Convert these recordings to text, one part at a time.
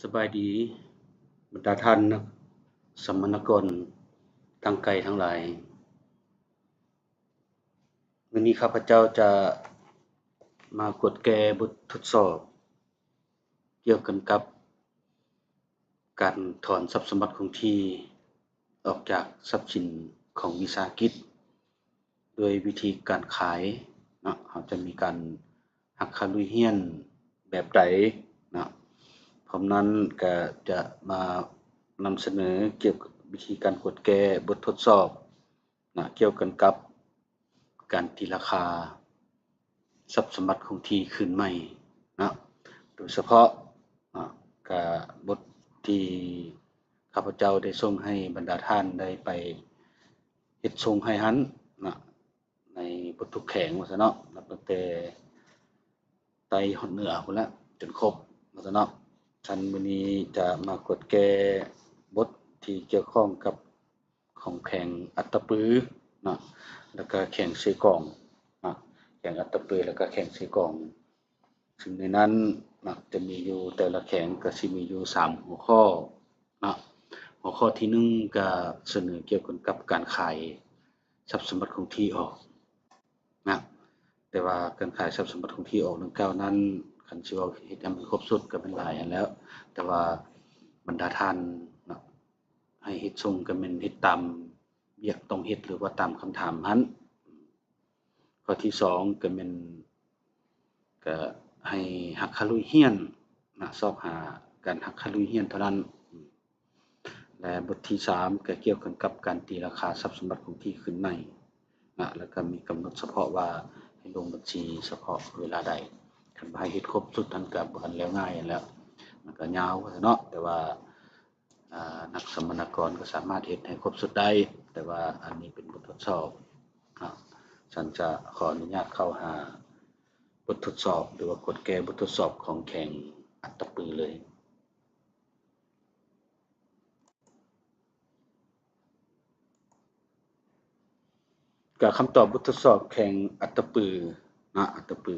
ສະບາຍດີ ບັນດາທ່ານນັກສຳມະນາກອນທາງໄກທັງຫຼາຍ. ມື້ນີ້ຂ້າພະເຈົ້າຈະມາກວດແກ້ບົດທົດສອບກ່ຽວກັນກັບການຖອນຊັບສຳບັດຄົງທີ່ອອກຈາກຊັບສິນຂອງວິສາຫະກິດ ໂດຍວິທີການຂາຍເນາະ, ເຮົາຈະມີການຫັກຄ່າລຸຍຮຽນແບບໃດເນາະ. ພ້ອມນັ້ນກະຈະມານຳສະເໜີກ່ຽວກັບວິທີການກວດແກ້ບົດທົດສອບນະ ກ່ຽວກັນກັບການຕີລາຄາຊັບສຳບັດຄົງທີ່ຄືນໃໝ່ນະ, ໂດຍສະເພາະນະ ກະບົດທີ່ຂ້າພະເຈົ້າໄດ້ສົ່ງໃຫ້ບັນດາທ່ານໄດ້ໄປເຮັດສົ່ງໃຫ້ຫັ້ນນະ ໃນເບິດທຸກແຂວງວ່າຊັ້ນເນາະ, ນັບຕັ້ງແຕ່ໃຕ້ຮອດເໜືອພຸ້ນລະ ຈົນຄົບວ່າຊັ້ນເນາະ. ຊັ້ນມື້ນີ້ຈະມາກວດແກ້ບົດທີ່ກ່ຽວຂ້ອງກັບຂອງແຂວງອັດຕະປືເນາະ ແລ້ວກະແຂວງເຊກອງເນາະ, ແຂວງອັດຕະປື ແລ້ວກະແຂວງເຊກອງ. ຊຶ່ງໃນນັ້ນນະ ຈະມີຢູ່ ແຕ່ລະແຂວງກະຊິມີຢູ່ສາມຫົວຂໍ້ເນາະ. ຫົວຂໍ້ທີໜຶ່ງກະສະເໜີກ່ຽວກັນກັບການຂາຍຊັບສຳບັດຄົງທີ່ອອກນະ, ແຕ່ວ່າການຂາຍຊັບສຳບັດຄົງທີ່ອອກດັ່ງກ່າວນັ້ນ ຄັນຊິເວົ້າເຮັດໃຫ້ມັນຄົບຊຸດກະແມ່ນຫຼາຍຫັ້ນແຫຼ້ວ, ແຕ່ວ່າບັນດາທ່ານນະ ໃຫ້ເຮັດສົ່ງກະແມ່ນເຮັດຕາມວຽກຕ້ອງເຮັດ ຫຼືວ່າຕາມຄຳຖາມຫັ້ນ. ຂໍ້ທີສອງກະແມ່ນ ກະໃຫ້ຫັກຄ່າລຸຍຮຽນນະ, ຊອກຫາການຫັກຄ່າລຸຍຮຽນເທົ່ານັ້ນ. ແລະ ບົດທີສາມກະກ່ຽວກັນກັບການຕີລາຄາຊັບສຳບັດຄົງທີ່ຄືນໃໝ່ນະ, ແລ້ວກະມີກຳນົດສະເພາະວ່າໃຫ້ລົງບັນຊີສະເພາະເວລາໃດ. ຄັນວ່າໃຫ້ເຮັດຄົບຊຸດຫັ້ນກະບໍ່ທັນແລ້ວງ່າຍຫັ້ນແຫຼ້ວ, ມັນກະຍາວເນາະ, ແຕ່ວ່າ ອາ ນັກສຳມະນາກອນກໍສາມາດເຮັດໃຫ້ຄົບຊຸດໄດ້, ແຕ່ວ່າອັນນີ້ເປັນບົດທົດສອບເນາະ. ສັນຈະຂໍອະນຸຍາດເຂົ້າຫາບົດທົດສອບ ຫຼືວ່າກວດແກ້ບົດທົດສອບຂອງແຂວງອັດຕະປືເລີຍ. ກະຄຳຕອບບົດທົດສອບແຂວງອັດຕະປືນະ, ອັດຕະປື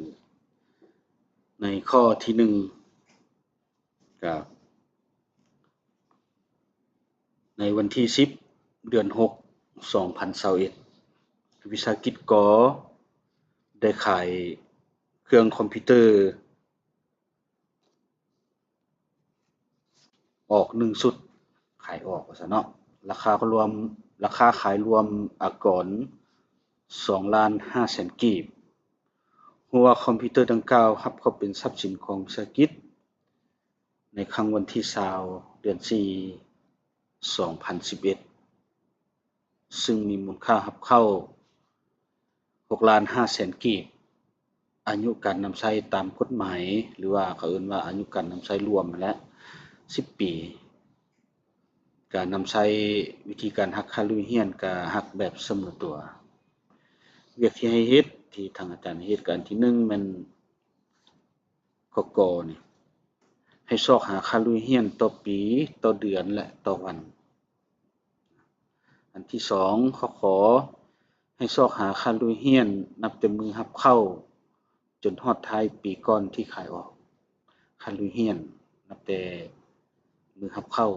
ໃນຂໍ້ທີໜຶ່ງ ກະໃນວັນທີສິບ ເດືອນຫົກ ສອງພັນຊາວເອັດ ວິສາຫະກິດ ກ ໄດ້ຂາຍເຄື່ອງຄອມພິວເຕີອອກໜຶ່ງຊຸດ, ຂາຍອອກວ່າຊັ້ນເນາະ, ລາຄາລວມ ລາຄາຂາຍລວມອາກອນສອງລ້ານຫ້າແສນກີບ. ຮູ້ວ່າຄອມພິວເຕີດັ່ງກ່າວຮັບເຂົ້າເປັນຊັບສິນຂອງວິສາຫະກິດ ໃນຄັ້ງວັນທີຊາວ ເດືອນສີ່ ສອງພັນສິບເອັດ ຊຶ່ງມີມູນຄ່າຮັບເຂົ້າຫົກລ້ານຫ້າແສນກີບ, ອາຍຸການນຳໃຊ້ຕາມກົດໝາຍ ຫຼືວ່າເຂົາເອີ້ນວ່າອາຍຸການນຳໃຊ້ລວມຫັ້ນແຫຼະ ສິບປີ. ການນຳໃຊ້ວິທີການຫັກຄ່າລຸຍຮຽນກະຫັກແບບສະເໝີຕົວ. ວຽກທີ່ໃຫ້ເຮັດ ທີ່ທາງອາຈານໃຫ້ເຮັດ ກະອັນທີໜຶ່ງແມ່ນ ກ ນີ້ ໃຫ້ຊອກຫາຄ່າລຸຍຮຽນຕໍ່ປີ, ຕໍ່ເດືອນ ແລະ ຕໍ່ວັນ. ອັນທີສອງ ກ ຂ ໃຫ້ຊອກຫາຄ່າລຸຍຮຽນນັບແຕ່ມື້ຮັບເຂົ້າ ຈົນຮອດທ້າຍປີກ່ອນທີ່ຂາຍອອກ. ຄ່າລຸຍຮຽນນັບແຕ່ມື້ຮັບເຂົ້າ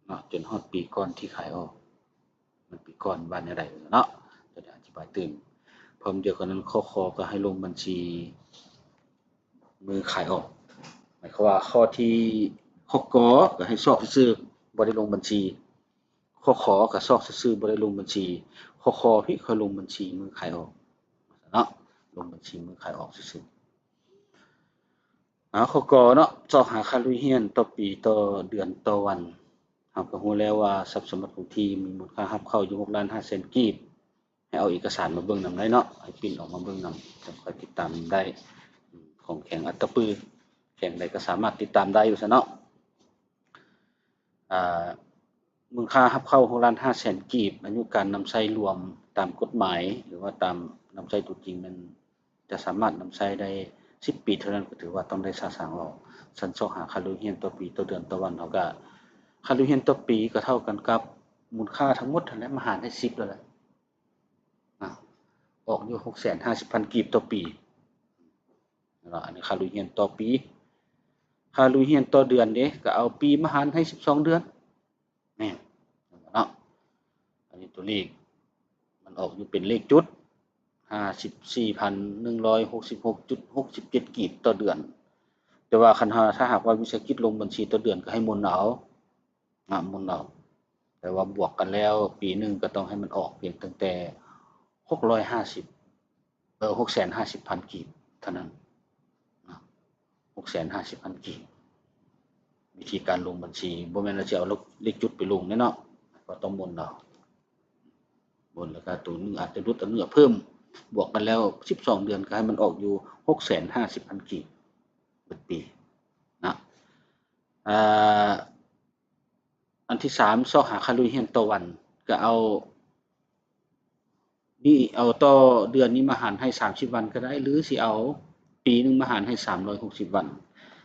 ເນາະ ຈົນຮອດປີກ່ອນທີ່ຂາຍອອກ. ມັນປີກ່ອນວ່າແນວໃດເນາະ, ຈະໄດ້ອະທິບາຍຕື່ມ. ພ້ອມດຽວກັນນັ້ນ ກ ຂ ກໍໃຫ້ລົງບັນຊີມື້ຂາຍອອກ. ໝາຍຄວາມວ່າຂໍ້ທີ່ ກ ກໍໃຫ້ຊອກຊື່ໆ ບໍ່ໄດ້ລົງບັນຊີ. ກ ຂ ກໍຊອກຊື່ໆ ບໍ່ໄດ້ລົງບັນຊີ. ກ ຂ ພີ້ຄ່ອຍລົງບັນຊີມື້ຂາຍອອກເນາະ, ລົງບັນຊີມື້ຂາຍອອກຊື່ໆ. ອາ ກ ຂ ເນາະ ຊອກຫາຄ່າລຸຍຮຽນຕໍ່ປີ, ຕໍ່ເດືອນ, ຕໍ່ວັນ. ເຮົາກໍຮູ້ແລ້ວວ່າຊັບສຳບັດຄົງທີ່ມີມູນຄ່າຮັບເຂົ້າຢູ່ຫົກລ້ານຫ້າແສນກີບ. ໃຫ້ເອົາເອກະສານມາເບິ່ງນຳໄດ້ເນາະ, ໃຫ້ປຣິ້ນອອກມາເບິ່ງນຳ ຈັ່ງຄ່ອຍຕິດຕາມໄດ້. ຂອງແຂວງອັດຕະປື ແຂວງໃດກໍສາມາດຕິດຕາມໄດ້ວ່າຊັ້ນເນາະ. ອາ ມູນຄ່າຮັບເຂົ້າຫົກລ້ານຫ້າແສນກີບ, ອາຍຸການນຳໃຊ້ລວມຕາມກົດໝາຍ ຫຼືວ່າຕາມນຳໃຊ້ຕົວຈິງນັ້ນ ຈະສາມາດນຳໃຊ້ໄດ້ສິບປີເທົ່ານັ້ນ ກໍຖືວ່າຕ້ອງໄດ້ສະສາງອອກ. ຊັ້ນຊອກຫາຄ່າລຸຍຮຽນຕໍ່ປີ, ຕໍ່ເດືອນ, ຕໍ່ວັນ ເຮົາກະ ຄ່າລຸຍຮຽນຕໍ່ປີກໍເທົ່າກັນກັບມູນຄ່າທັງໝົດຫັ້ນແຫຼະ ມາຫານໃຫ້ສິບແລ້ວແຫຼະ. ອາ ອອກຢູ່ຫົກແສນຫ້າສິບພັນກີບຕໍ່ປີ. ອັນນີ້ຄ່າລຸຍຮຽນຕໍ່ປີ. ຄ່າລຸຍຮຽນຕໍ່ເດືອນເດ້ ກໍເອົາປີມາຫານໃຫ້ສິບສອງເດືອນ ແມ່ນເນາະ. ອັນນີ້ຕົວເລກມັນອອກຢູ່ເປັນເລກຈຸດ ຫ້າສິບສີ່ພັນໜຶ່ງຮ້ອຍຫົກສິບຫົກຈຸດຫົກສິບເຈັດກີບຕໍ່ເດືອນ. ແຕ່ວ່າຄັນຫາ ຖ້າຫາກວ່າວິສາຫະກິດລົງບັນຊີຕໍ່ເດືອນ ກໍໃຫ້ໝູນເອົາ ນະ ໝູນເອົາ. ແຕ່ວ່າບວກກັນແລ້ວ ປີໜຶ່ງກໍຕ້ອງໃຫ້ມັນອອກພຽງຕັ້ງແຕ່ຫົກຮ້ອຍຫ້າສິບ ເອີ ຫົກແສນຫ້າສິບພັນກີບເທົ່ານັ້ນນະ ຫົກແສນຫ້າສິບພັນກີບ. ວິທີການລົງບັນຊີ ບໍ່ແມ່ນວ່າຊິເອົາເລກຈຸດໄປລົງເດ້ເນາະ ກໍຕ້ອງໝູນເອົາ ໝູນ ແລ້ວກໍຕົວໜຶ່ງອາດຈະຫຼຸດ ຕົວໜຶ່ງເພີ່ມ ບວກກັນແລ້ວສິບສອງເດືອນ ກໍໃຫ້ມັນອອກຢູ່ຫົກແສນຫ້າສິບພັນກີບເບິດປີນະ. ອ່າ ອັນທີສາມ ຊອກຫາຄ່າລຸຍຮຽນຕໍ່ວັນ ກໍເອົານີ້ ເອົາຕໍ່ເດືອນນີ້ມາຫານໃຫ້ສາມສິບວັນກໍໄດ້ ຫຼືຊິເອົາປີໜຶ່ງມາຫານໃຫ້ສາມຮ້ອຍຫົກສິບວັນ.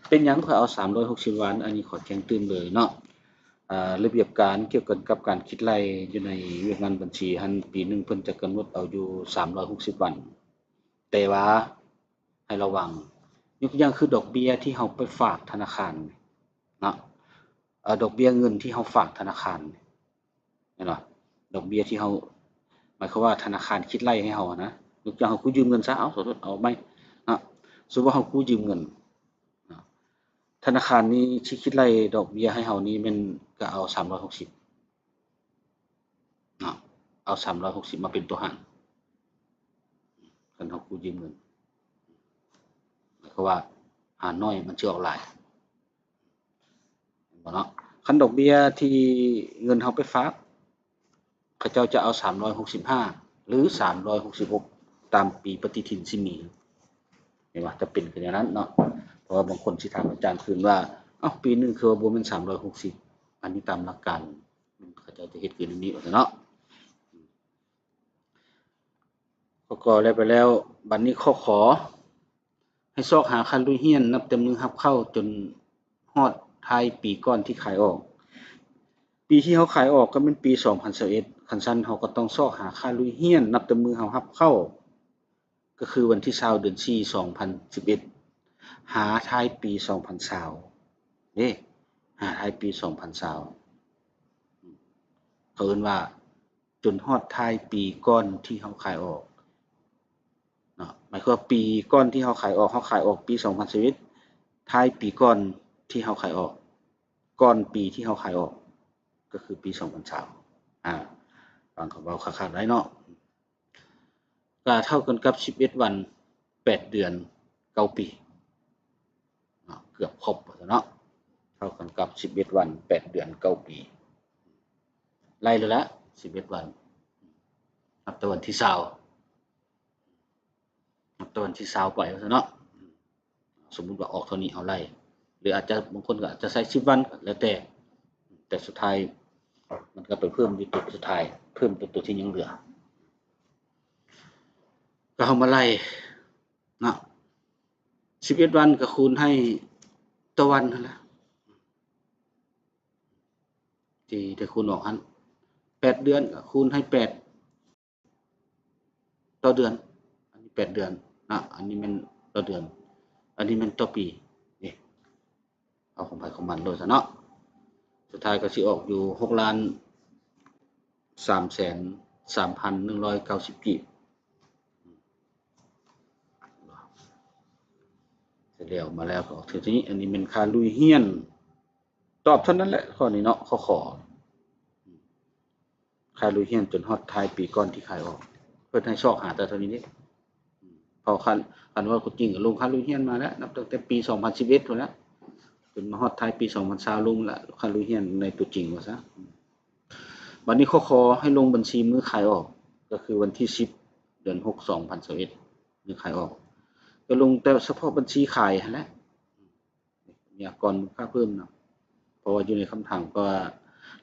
ເປັນຫຍັງຂ້ອຍເອົາສາມຮ້ອຍຫົກສິບວັນ? ອັນນີ້ຂໍແຈ້ງຕື່ມເລີຍເນາະ ອາ ລະບຽບການກ່ຽວກັນກັບການຄິດໄລ່ຢູ່ໃນວຽກງານບັນຊີຫັ້ນ ປີໜຶ່ງເພິ່ນຈະກຳນົດເອົາຢູ່ສາມຮ້ອຍຫົກສິບວັນ. ແຕ່ວ່າໃຫ້ລະວັງ ຍົກຕົວຢ່າງຄືດອກເບ້ຍທີ່ເຮົາໄປຝາກທະນາຄານເນາະ ເອີ ດອກເບ້ຍເງິນທີ່ເຮົາຝາກທະນາຄານ ແມ່ນບໍ່? ດອກເບ້ຍທີ່ເຮົາ ໝາຍຄວາມວ່າທະນາຄານຄິດໄລ່ໃຫ້ເຮົານະ ຍົກຕົວຢ່າງເຮົາກູ້ຢືມເງິນຊະ ເອົາ ສົມມຸດເອົາໃໝ່ເນາະ ສົມມຸດວ່າເຮົາກູ້ຢືມເງິນເນາະ ທະນາຄານນີ້ຊິຄິດໄລ່ດອກເບ້ຍໃຫ້ເຮົານີ້ແມ່ນກໍເອົາສາມຮ້ອຍຫົກສິບ ເນາະ ເອົາສາມຮ້ອຍຫົກສິບມາເປັນຕົວຫານ ຄັນເຮົາກູ້ຢືມເງິນ ໝາຍຄວາມວ່າຫານໜ້ອຍມັນຊິອອກຫຼາຍ ເຫັນບໍ່ເນາະ? ຄັນດອກເບ້ຍທີ່ເງິນເຮົາໄປຝາກ ເຂົາເຈົ້າຈະເອົາສາມຮ້ອຍຫົກສິບຫ້າ ຫຼື ສາມຮ້ອຍຫົກສິບຫົກ ຕາມປີປະຕິທິນຊິມີ ເຫັນບໍ່? ຈະເປັນຄືແນວນັ້ນເນາະ ເພາະວ່າບາງຄົນຊິຖາມອາຈານຄືນວ່າ ເອົ້າ ປີໜຶ່ງຄືວ່າບໍ່ແມ່ນສາມຮ້ອຍຫົກສິບ? ອັນນີ້ຕາມຫຼັກການ ເຂົາເຈົ້າຈະເຮັດຄືແນວນີ້ວ່າຊັ້ນເນາະ. ຂໍ້ ກ ແລ້ວໄປແລ້ວ ບັດນີ້ ຂໍ້ ຂ ໃຫ້ຊອກຫາຄ່າລຸຍຮຽນນັບແຕ່ມື້ຮັບເຂົ້າຈົນຮອດທ້າຍປີກ່ອນທີ່ຂາຍອອກ. ປີທີ່ເຮົາຂາຍອອກກໍແມ່ນປີສອງພັນຊາວເອັດ ຄັນຊັ້ນເຮົາກໍຕ້ອງຊອກຫາຄ່າລຸຍຮຽນນັບແຕ່ມື້ເຮົາຮັບເຂົ້າ ກໍຄືວັນທີຊາວ ເດືອນສີ່ ສອງພັນສິບເອັດ ຫາທ້າຍປີສອງພັນຊາວເດ້ ຫາທ້າຍປີສອງພັນຊາວ ເຂົາເອີ້ນວ່າຈົນຮອດທ້າຍປີກ່ອນທີ່ເຮົາຂາຍອອກເນາະ ໝາຍຄວາມວ່າປີກ່ອນທີ່ເຮົາຂາຍອອກ ເຮົາຂາຍອອກປີສອງພັນຊາວເອັດ ທ້າຍປີກ່ອນທີ່ເຮົາຂາຍອອກ ກ່ອນປີທີ່ເຮົາຂາຍອອກ ກໍຄືປີສອງພັນຊາວ ອາ ຟັງເຂົາເວົ້າຄັກໆໄດ້ເນາະ. ກະເທົ່າກັນກັບສິບເອັດວັນ ແປດເດືອນ ເກົ້າປີເນາະ ເກືອບຄົບເນາະ ເທົ່າກັນກັບສິບເອັດວັນ ແປດເດືອນ ເກົ້າປີ ໄລ່ແລ້ວລະ ສິບເອັດວັນ ນັບແຕ່ວັນທີຊາວ ນັບແຕ່ວັນທີຊາວໄປວ່າຊັ້ນເນາະ. ສົມມຸດວ່າອອກເທົ່ານີ້ ເຮົາໄລ່ ຫຼືອາດຈະ ບາງຄົນກໍອາດຈະໃສ່ສິບວັນ ແລ້ວແຕ່ ແຕ່ສຸດທ້າຍມັນກໍໄປເພີ່ມຢູ່ຕົວສຸດທ້າຍ ເພີ່ມຕົວ ຕົວທີ່ຍັງເຫຼືອ ກໍເຮົາມາໄລ່ເນາະ ສິບເອັດວັນກໍຄູນໃຫ້ຕໍ່ວັນຫັ້ນລະ ທີ່ໄດ້ຄູນອອກຫັ້ນ ແປດເດືອນກໍຄູນໃຫ້ແປດ ຕໍ່ເດືອນ ອັນນີ້ແປດເດືອນນະ ອັນນີ້ແມ່ນຕໍ່ເດືອນ ອັນນີ້ແມ່ນຕໍ່ປີ ເອີ ເອົາຂອງໃຜຂອງມັນໂລດຊະເນາະ ສຸດທ້າຍກໍຊິອອກຢູ່ຫົກລ້ານສາມແສນສາມພັນໜຶ່ງຮ້ອຍເກົ້າສິບກີບ ສະແລ້ວມາແລ້ວກໍອອກເທົ່ານີ້ ອັນນີ້ແມ່ນຄ່າລຸຍຮຽນ ຕອບເທົ່ານັ້ນແຫຼະ ຂໍ້ນີ້ເນາະ ຂໍ້ ຂໍ ຄ່າລຸຍຮຽນຈົນຮອດທ້າຍປີກ່ອນທີ່ຂາຍອອກ ເພິ່ນໃຫ້ຊອກຫາແຕ່ເທົ່ານີ້ເດ້ ເພາະຄັນ ຄັນເວົ້າຕົວຈິງກໍລົງຄ່າລຸຍຮຽນມາແລ້ວ ນັບຕັ້ງແຕ່ປີສອງພັນສິບເອັດພຸ້ນແຫຼະ ຈົນມາຮອດທ້າຍປີສອງພັນຊາວ ລົງລະຄ່າລຸຍຮຽນໃນຕົວຈິງວ່າຊະ. ບັດນີ້ ຂໍ້ ຂໍ ໃຫ້ລົງບັນຊີມື້ຂາຍອອກ ກໍຄືວັນທີສິບ ເດືອນຫົກ ສອງພັນຊາວເອັດ ມື້ຂາຍອອກ ກໍລົງແຕ່ສະເພາະບັນຊີຂາຍຫັ້ນແຫຼະ ມີອາກອນມູນຄ່າເພີ່ມນຳ ເພາະວ່າຢູ່ໃນຄຳຖາມກໍວ່າ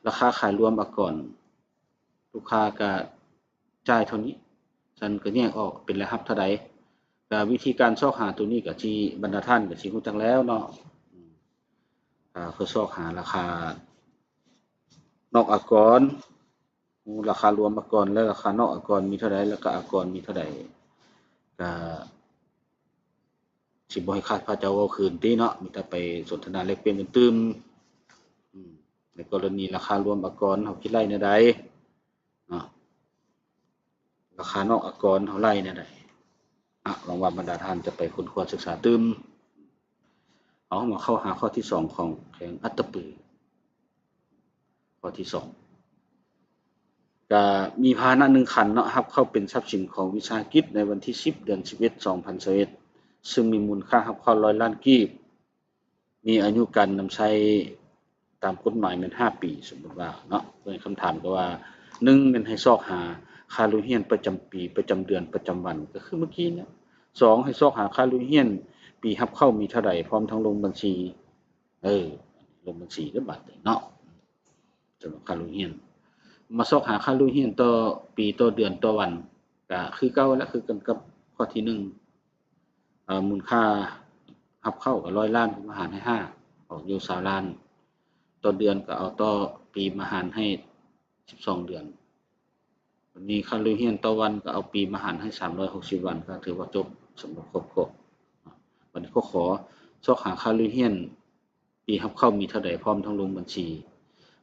ລາຄາຂາຍລວມອາກອນ ລູກຄ້າກະຈ່າຍເທົ່ານີ້ ຊັ້ນກໍແຍກອອກເປັນລາຍຮັບເທົ່າໃດ. ກະວິທີການຊອກຫາໂຕນີ້ກະຊິ ບັນດາທ່ານກະຊິຮູ້ຈັກແລ້ວເນາະ ອາ ເພື່ອຊອກຫາລາຄານອກອາກອນ ຮູ້ລາຄາລວມອາກອນ ແລະ ລາຄານອກອາກອນມີເທົ່າໃດ ແລ້ວກະອາກອນມີເທົ່າໃດ ກະ ຊິບໍ່ໃຫ້ຂ້າພະເຈົ້າເວົ້າຄືນຕິເນາະ, ມີແຕ່ໄປສົນທະນາແລກປ່ຽນກັນຕື່ມ. ອືມ ໃນກໍລະນີລາຄາລວມອາກອນ ເຮົາຄິດໄລ່ແນວໃດເນາະ? ລາຄານອກອາກອນ ເຮົາໄລ່ແນວໃດ? ອະ ຫວັງວ່າບັນດາທ່ານຈະໄປຄົ້ນຄວ້າສຶກສາຕື່ມ. ເອົາ ເຮົາມາເຂົ້າຫາຂໍ້ທີສອງຂອງແຂວງອັດຕະປື. ຂໍ້ທີສອງ ກະມີພາຫະນະໜຶ່ງຄັນເນາະ ຮັບເຂົ້າເປັນຊັບສິນຂອງວິສາຫະກິດໃນວັນທີສິບ ເດືອນສິບເອັດ ສອງພັນຊາວເອັດ ຊຶ່ງມີມູນຄ່າຮັບເຂົ້າຮ້ອຍລ້ານກີບ, ມີອາຍຸການນຳໃຊ້ຕາມກົດໝາຍແມ່ນຫ້າປີ. ສົມມຸດວ່າເນາະ ເພິ່ນຄຳຖາມກໍວ່າ ໜຶ່ງ ແມ່ນໃຫ້ຊອກຫາຄ່າລົງຮຽນປະຈຳປີ, ປະຈຳເດືອນ, ປະຈຳວັນ ກໍຄືເມື່ອກີ້ນະ. ສອງ ໃຫ້ຊອກຫາຄ່າລົງຮຽນປີຮັບເຂົ້າມີເທົ່າໃດ ພ້ອມທັງລົງບັນຊີ ເອີ ລົງບັນຊີເດີບາດນີ້ເນາະ. ສຳລັບຄ່າລົງຮຽນ ມາຊອກຫາຄ່າລົງຮຽນຕໍ່ປີ, ຕໍ່ເດືອນ, ຕໍ່ວັນ ກະຄືເກົ່າແຫຼະ, ຄືກັນກັບຂໍ້ທີໜຶ່ງ. ເອີ ມູນຄ່າຮັບເຂົ້າກໍຮ້ອຍລ້ານ ມາຫານໃຫ້ຫ້າ ອອກຢູ່ຊາວລ້ານ, ຕໍ່ເດືອນກໍເອົາຕໍ່ປີມາຫານໃຫ້ສິບສອງເດືອນ. ບາດນີ້ຄ່າລົງຮຽນຕໍ່ວັນກໍເອົາປີມາຫານໃຫ້ສາມຮ້ອຍຫົກສິບວັນ ກໍຖືວ່າຈົບສຳລັບຂໍ້ ຂໍ້. ບາດນີ້ຂໍ້ ຂໍ ຊອກຫາຄ່າລົງຮຽນ ປີຮັບເຂົ້າມີເທົ່າໃດ ພ້ອມທັງລົງບັນຊີ.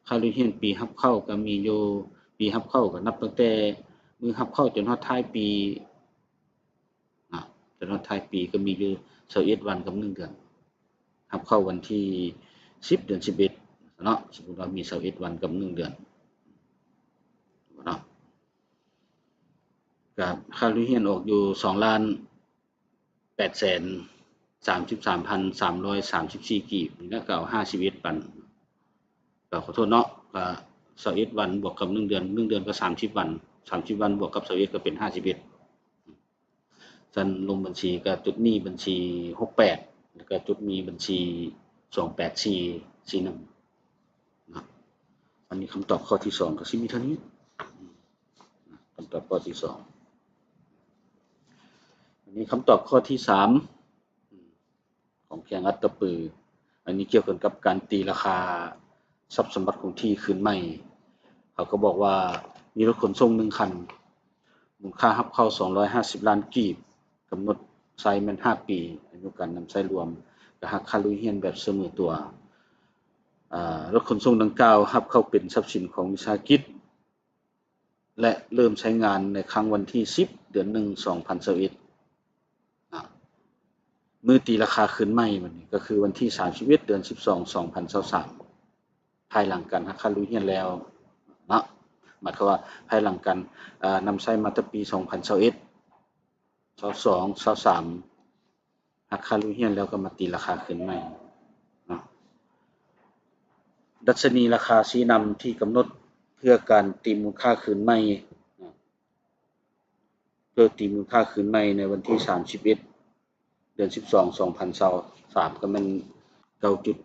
ຄ່າລົງຮຽນປີຮັບເຂົ້າກໍມີຢູ່, ປີຮັບເຂົ້າກໍນັບຕັ້ງແຕ່ມື້ຮັບເຂົ້າຈົນຮອດທ້າຍປີນະ, ຈົນຮອດທ້າຍປີກໍມີຢູ່ຊາວເອັດວັນກັບໜຶ່ງເດືອນ. ຮັບເຂົ້າວັນທີສິບ ເດືອນສິບເອັດເນາະ, ສົມມຸດວ່າມີຊາວເອັດວັນກັບໜຶ່ງເດືອນເນາະ. ກໍຄ່າລົງຮຽນອອກຢູ່ສອງລ້ານ ແປດແສນສາມສິບສາມພັນສາມຮ້ອຍສາມສິບສີ່ກີບນີ້ນະ, ກໍເອົາຫ້າສິບເອັດວັນ ກໍຂໍໂທດເນາະ, ກໍຊາວເອັດວັນບວກກັບໜຶ່ງເດືອນ, ໜຶ່ງເດືອນກໍສາມສິບວັນ, ສາມສິບວັນບວກກັບຊາວເອັດກໍເປັນຫ້າສິບເອັດ. ຊັ້ນລົງບັນຊີກໍຈຸດນີ້ບັນຊີຫົກແປດ ແລ້ວກໍຈຸດນີ້ບັນຊີສອງແປດສີ່ສີ່ໜຶ່ງນະ. ອັນນີ້ຄຳຕອບຂໍ້ທີສອງກໍຊິມີເທົ່ານີ້. ຄຳຕອບຂໍ້ທີສອງ. ອັນນີ້ຄຳຕອບຂໍ້ທີສາມ ຂອງແຂວງອັດຕະປື. ອັນນີ້ກ່ຽວກັນກັບການຕີລາຄາຊັບສົມບັດຄົງທີ່ຄືນໃໝ່. ເຂົາກໍບອກວ່າມີລົດຂົນສົ່ງໜຶ່ງຄັນ ມູນຄ່າຮັບເຂົ້າສອງຮ້ອຍຫ້າສິບລ້ານກີບ, ກຳນົດໃຊ້ແມ່ນຫ້າປີ, ອາຍຸການນຳໃຊ້ລວມ ກະຫັກຄ່າລົງຮຽນແບບສະເໝີຕົວ. ອາ, ລົດຂົນສົ່ງດັ່ງກ່າວຮັບເຂົ້າເປັນຊັບສິນຂອງວິສາຫະກິດ ແລະ ເລີ່ມໃຊ້ງານໃນຄັ້ງວັນທີສິບ ເດືອນໜຶ່ງ ສອງພັນຊາວເອັດນະ. ມື້ຕີລາຄາຄືນໃໝ່ບັດນີ້ກໍຄືວັນທີສາມສິບເອັດ ເດືອນສິບສອງ ສອງພັນຊາວສາມ ພາຍຫຼັງການຫັກຄ່າລົງຮຽນແລ້ວເນາະ. ໝາຍຄວາມວ່າພາຍຫຼັງການ, ເອີ, ນຳໃຊ້ມາແຕ່ປີສອງພັນຊາວເອັດ ຊາວສອງ ຊາວສາມ ຫັກຄ່າລົງຮຽນແລ້ວກໍມາຕີລາຄາຄືນໃໝ່ເນາະ. ດັດຊະນີລາຄາຊີ້ນຳທີ່ກຳນົດເພື່ອການຕີມູນຄ່າຄືນໃໝ່, ເພື່ອຕີມູນຄ່າຄືນໃໝ່ໃນວັນທີສາມສິບເອັດ ເດືອນສິບສອງ ສອງພັນຊາວສາມ ກໍແມ່ນເກົ້າຈຸດ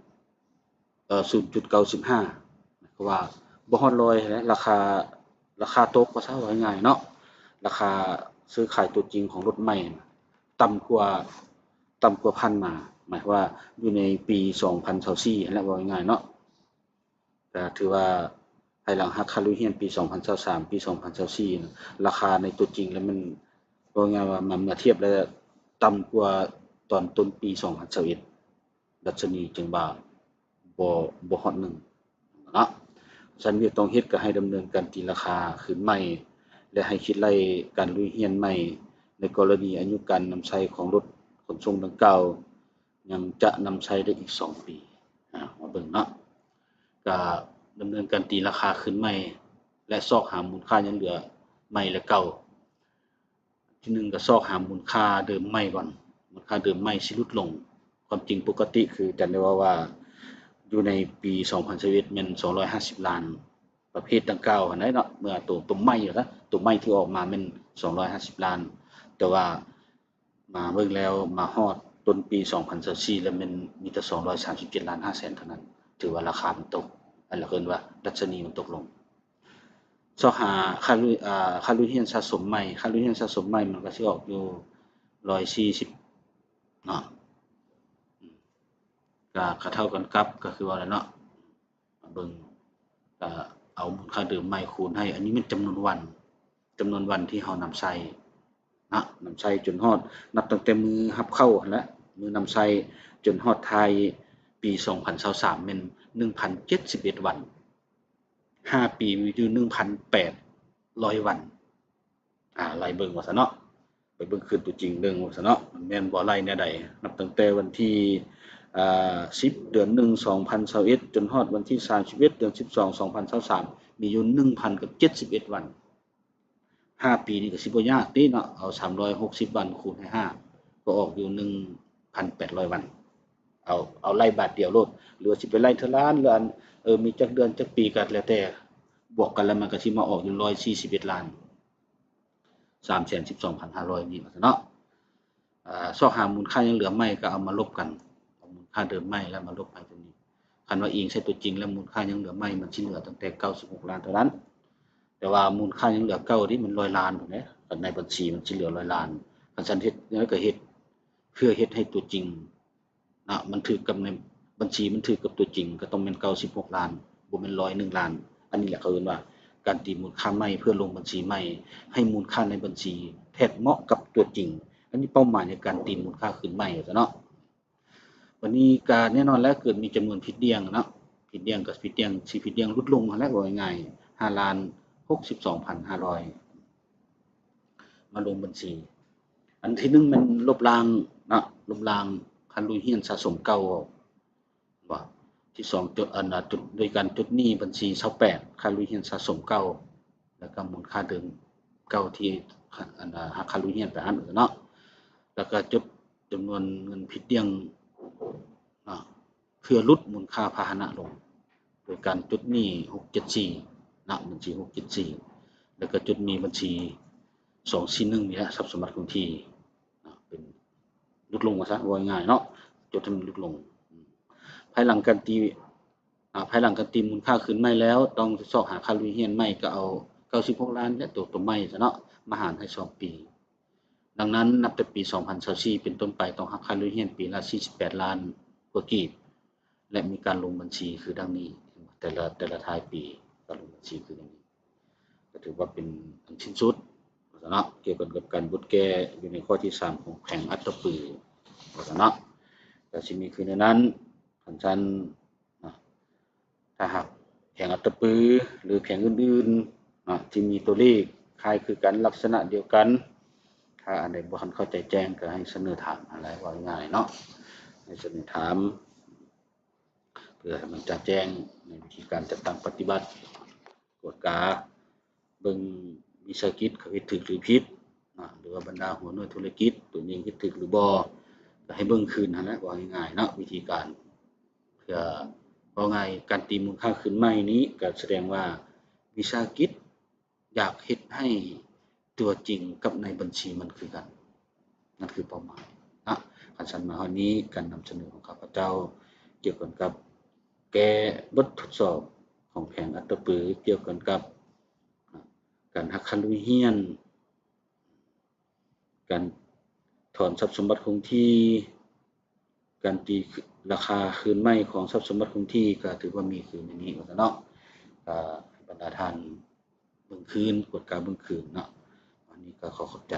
ເອີ ສູນຈຸດເກົ້າສິບຫ້າ ກໍວ່າບໍ່ຮອດຮ້ອຍແຫຼະ ລາຄາ, ລາຄາຕົກວ່າຊະ ເວົ້າງ່າຍໆເນາະ. ລາຄາຊື້ຂາຍຕົວຈິງຂອງລົດໃໝ່ຕ່ຳກວ່າ, ຕ່ຳກວ່າຜ່ານມາ, ໝາຍຄວາມວ່າຢູ່ໃນປີສອງພັນຊາວສີ່ຫັ້ນແຫຼະ ເວົ້າງ່າຍໆເນາະ. ກໍຖືວ່າພາຍຫຼັງຫັກຄ່າລົງຮຽນປີສອງພັນຊາວສາມ ປີສອງພັນຊາວສີ່ ລາຄາໃນຕົວຈິງແລ້ວມັນ ເວົ້າງ່າຍວ່າມາ, ເມື່ອທຽບແລ້ວຕ່ຳກວ່າຕອນຕົ້ນປີສອງພັນຊາວເອັດ ດັດຊະນີຈຶ່ງວ່າບໍ່, ບໍ່ຮອດໜຶ່ງເນາະ. ຊັ້ນວຽກຕ້ອງເຮັດກໍໃຫ້ດຳເນີນການຕີລາຄາຄືນໃໝ່ ແລະ ໃຫ້ຄິດໄລ່ການລົງຮຽນໃໝ່ ໃນກໍລະນີອາຍຸການນຳໃຊ້ຂອງລົດຂົນສົ່ງດັ່ງກ່າວ ຍັງຈະນຳໃຊ້ໄດ້ອີກສອງປີ. ອາ, ມາເບິ່ງເນາະ, ກະດຳເນີນການຕີລາຄາຄືນໃໝ່ ແລະ ຊອກຫາມູນຄ່າຍັງເຫຼືອໃໝ່ ແລະ ເກົ່າ. ທີໜຶ່ງກໍຊອກຫາມູນຄ່າເດີມໃໝ່ກ່ອນ, ມູນຄ່າເດີມໃໝ່ຊິຫຼຸດລົງ. ຄວາມຈິງປົກກະຕິຄືຈັນໄດ້ເວົ້າວ່າ ຢູ່ໃນປີສອງພັນຊາວເອັດແມ່ນສອງຮ້ອຍຫ້າສິບລ້ານ ປະເພດດັ່ງກ່າວຫັ້ນໄດ໋ເນາະ, ເມື່ອໂຕ, ໂຕໃໝ່ວ່າຊະ, ໂຕໃໝ່ທີ່ອອກມາແມ່ນສອງຮ້ອຍຫ້າສິບລ້ານ, ແຕ່ວ່າມາເບິ່ງແລ້ວ ມາຮອດຕົ້ນປີສອງພັນຊາວສີ່ແລ້ວແມ່ນມີແຕ່ສອງຮ້ອຍສາມສິບເຈັດລ້ານຫ້າແສນເທົ່ານັ້ນ, ຖືວ່າລາຄາມັນຕົກ, ອັນເອີ້ນວ່າດັດຊະນີມັນຕົກລົງ. ຊອກຫາຄ່າ, ອາ, ຄ່າລົງຮຽນສະສົມໃໝ່, ຄ່າລົງຮຽນສະສົມໃໝ່ມັນກໍຊິອອກຢູ່ຮ້ອຍສີ່ສິບເນາະ, ກໍ, ກໍເທົ່າກັນກັບ, ກໍຄືວ່າແຫຼະເນາະ, ມາເບິ່ງ, ກໍເອົາມູນຄ່າເດີມໃໝ່ຄູນໃຫ້, ອັນນີ້ແມ່ນຈຳນວນວັນ, ຈຳນວນວັນທີ່ເຮົານຳໃຊ້ເນາະ, ນຳໃຊ້ຈົນຮອດ ນັບຕັ້ງແຕ່ມື້ຮັບເຂົ້າຫັ້ນແຫຼະ, ມື້ນຳໃຊ້ຈົນຮອດທ້າຍປີສອງພັນຊາວສາມແມ່ນໜຶ່ງພັນເຈັດສິບເອັດວັນ, ຫ້າປີມີຢູ່ໜຶ່ງພັນແປດຮ້ອຍວັນ. ອາ ໄລ່ເບິ່ງວ່າຊັ້ນເນາະ, ໄປເບິ່ງຄືນຕົວຈິງເບິ່ງວ່າຊັ້ນເນາະ ແມ່ນບໍ່ ໄລ່ແນວໃດ? ນັບຕັ້ງແຕ່ວັນທີ ອາ ສິບ ເດືອນໜຶ່ງ ສອງພັນຊາວເອັດ ຈົນຮອດວັນທີສາມສິບເອັດ ເດືອນສິບສອງ ສອງພັນຊາວສາມ ມີຢູ່ໜຶ່ງພັນກັບເຈັດສິບເອັດວັນ. ຫ້າປີນີ້ກໍຊິບໍ່ຍາກຕິເນາະ, ເອົາສາມຮ້ອຍຫົກສິບວັນຄູນໃຫ້ຫ້າ ກໍອອກຢູ່ໜຶ່ງພັນແປດຮ້ອຍວັນ. ເອົາ ເອົາໄລ່ບາດດຽວໂລດ ຫຼືວ່າຊິໄປໄລ່ເທື່ອລ້ານ ຫຼືອັນ ເອີ ມີຈັກເດືອນຈັກປີກໍແລ້ວແຕ່, ບວກກັນແລ້ວມັນກໍຊິມາອອກຢູ່ຮ້ອຍສີ່ສິບເອັດລ້ານ ສາມແສນສິບສອງພັນຫ້າຮ້ອຍນີ້ວ່າຊັ້ນເນາະ. ອາ ຊອກຫາມູນຄ່າຍັງເຫຼືອໃໝ່ກໍເອົາມາລົບກັນ, ເອົາມູນຄ່າເດີມໃໝ່ແລ້ວມາລົບໃຫ້ຕົວນີ້. ຄັນວ່າອີງໃສ່ຕົວຈິງແລ້ວມູນຄ່າຍັງເຫຼືອໃໝ່ມັນຊິເຫຼືອຕັ້ງແຕ່ເກົ້າສິບຫົກລ້ານເທົ່ານັ້ນ, ແຕ່ວ່າມູນຄ່າຍັງເຫຼືອເກົ່ານີ້ມັນຮ້ອຍລ້ານພຸ້ນເດ້, ຄັນໃນບັນຊີມັນຊິເຫຼືອຮ້ອຍລ້ານ. ຄັນຊັ້ນເຮັດແນວໃດກໍເຮັດ ເພື່ອເຮັດໃຫ້ຕົວຈິງ ນະ ມັນຖືກກັບໃນບັນຊີ ມັນຖືກກັບຕົວຈິງ ກໍຕ້ອງແມ່ນເກົ້າສິບຫົກລ້ານ ບໍ່ແມ່ນຮ້ອຍໜຶ່ງລ້ານ. ອັນນີ້ແຫຼະເຂົາເອີ້ນວ່າການຕີມູນຄ່າໃໝ່ເພື່ອລົງບັນຊີໃໝ່ ໃຫ້ມູນຄ່າໃນບັນຊີແທດເໝາະກັບຕົວຈິງ. ອັນນີ້ເປົ້າໝາຍໃນການຕີມູນຄ່າຄືນໃໝ່ ວ່າຊັ້ນເນາະ. ບັດນີ້ກໍແນ່ນອນແລ້ວ ເກີດມີຈຳນວນຜິດດ່ຽງເນາະ, ຜິດດ່ຽງກໍຜິດດ່ຽງ ຊິຜິດດ່ຽງຫຼຸດລົງຫັ້ນແຫຼະ ເວົ້າງ່າຍໆ ຫ້າລ້ານຫົກສິບສອງພັນຫ້າຮ້ອຍ ມາລົງບັນຊີ. ອັນທີໜຶ່ງແມ່ນລົບລ້າງເນາະ, ລົບລ້າງຄ່າລຸຍຮຽນສະສົມເກົ່າ ບໍ່? ທີສອງ ຈົດ ອັນ ຈົດ ໂດຍການຈົດໜີ້ບັນຊີຊາວແປດ ຄ່າລຸຍຮຽນສະສົມເກົ່າ ແລ້ວກໍມູນຄ່າເດີມເກົ່າທີ່ ອັນ ຫັກຄ່າລຸຍຮຽນໄປຫັ້ນເນາະ, ແລ້ວກໍຈົດຈຳນວນເງິນຜິດດ່ຽງເນາະ ເພື່ອຫຼຸດມູນຄ່າພາຫະນະລົງ ໂດຍການຈົດໜີ້ຫົກເຈັດສີ່ນະ, ບັນຊີຫົກເຈັດສີ່ ແລ້ວກໍຈົດໜີ້ບັນຊີສອງສີ່ໜຶ່ງນີ້ແຫຼະ ຊັບສົມບັດຄົງທີ່ນະ ເປັນຫຼຸດລົງວ່າຊະ ເວົ້າງ່າຍໆເນາະ, ຈົດໃຫ້ມັນຫຼຸດລົງ. ພາຍຫຼັງການຕີ ອາ ພາຍຫຼັງການຕີມູນຄ່າຄືນໃໝ່ແລ້ວ ຕ້ອງຊອກຫາຄ່າລຸຍຮຽນໃໝ່ ກໍເອົາເກົ້າສິບຫົກລ້ານ ແລະ ຕົວ ຕົວໃໝ່ຊະເນາະ ມາຫານໃຫ້ສອງປີ. ດັ່ງນັ້ນ ນັບແຕ່ປີສອງພັນຊາວສີ່ເປັນຕົ້ນໄປ ຕ້ອງຫັກຄ່າລຸຍຮຽນປີລະສີ່ສິບແປດລ້ານກວ່າກີບ ແລະ ມີການລົງບັນຊີຄືດັ່ງນີ້ ແຕ່ລະ ແຕ່ລະທ້າຍປີ ການລົງບັນຊີຄືດັ່ງນີ້ ກໍຖືວ່າເປັນອັນສິ້ນສຸດ ວ່າຊັ້ນເນາະ, ກ່ຽວກັນກັບການບົດແກ້ຢູ່ໃນຂໍ້ທີສາມຂອງແຂວງອັດຕະປື ວ່າຊັ້ນເນາະ. ກໍຊິມີຄືແນວນັ້ນ ຄັນຊັ້ນ ເນາະ, ຖ້າຫາກແຂວງອັດຕະປື ຫຼື ແຂວງອື່ນໆເນາະ ທີ່ມີຕົວເລກຄ້າຍຄືກັນ ລັກສະນະດຽວກັນ, ຖ້າອັນໃດບໍ່ທັນເຂົ້າໃຈແຈ້ງ ກໍໃຫ້ສະເໜີຖາມຫັ້ນແຫຼະ, ເວົ້າງ່າຍໆເນາະ, ໃຫ້ສະເໜີຖາມ ເພື່ອໃຫ້ມັນຈະແຈ້ງໃນວິທີການຈັດຕັ້ງປະຕິບັດ, ກວດກາ ເບິ່ງວິສາຫະກິດເຂົາເຮັດຖືກຫຼືຜິດເນາະ ຫຼືວ່າບັນດາຫົວໜ່ວຍທຸລະກິດຕົວເອງເຮັດຖືກຫຼືບໍ່ ກໍໃຫ້ເບິ່ງຄືນຫັ້ນແຫຼະ ເວົ້າງ່າຍໆເນາະ ວິທີການ. ເພື່ອ ເວົ້າງ່າຍ ການຕີມູນຄ່າຄືນໃໝ່ນີ້ກໍສະແດງວ່າວິສາຫະກິດຢາກເຮັດໃຫ້ຕົວຈິງກັບໃນບັນຊີມັນຄືກັນ. ນັ້ນຄືເປົ້າໝາຍນະ. ຄັນຊັ້ນມາຮອດນີ້ ການນຳສະເໜີຂອງຂ້າພະເຈົ້າກ່ຽວກັນກັບແກ້ບົດທົດສອບຂອງແຂວງອັດຕະປື ກ່ຽວກັນກັບ ການຫັກຄ່າລຸຍຮຽນ, ການຖອນຊັບສົມບັດຄົງທີ່, ການຕີລາຄາຄືນໃໝ່ຂອງຊັບສົມບັດຄົງທີ່ ກໍຖືວ່າມີຄືນໃນນີ້ວ່າຊັ້ນເນາະ. ກໍໃຫ້ບັນດາທ່ານເບິ່ງຄືນ, ກວດກາເບິ່ງຄືນເນາະ. ອັນນີ້ກໍຂໍຂອບໃຈ.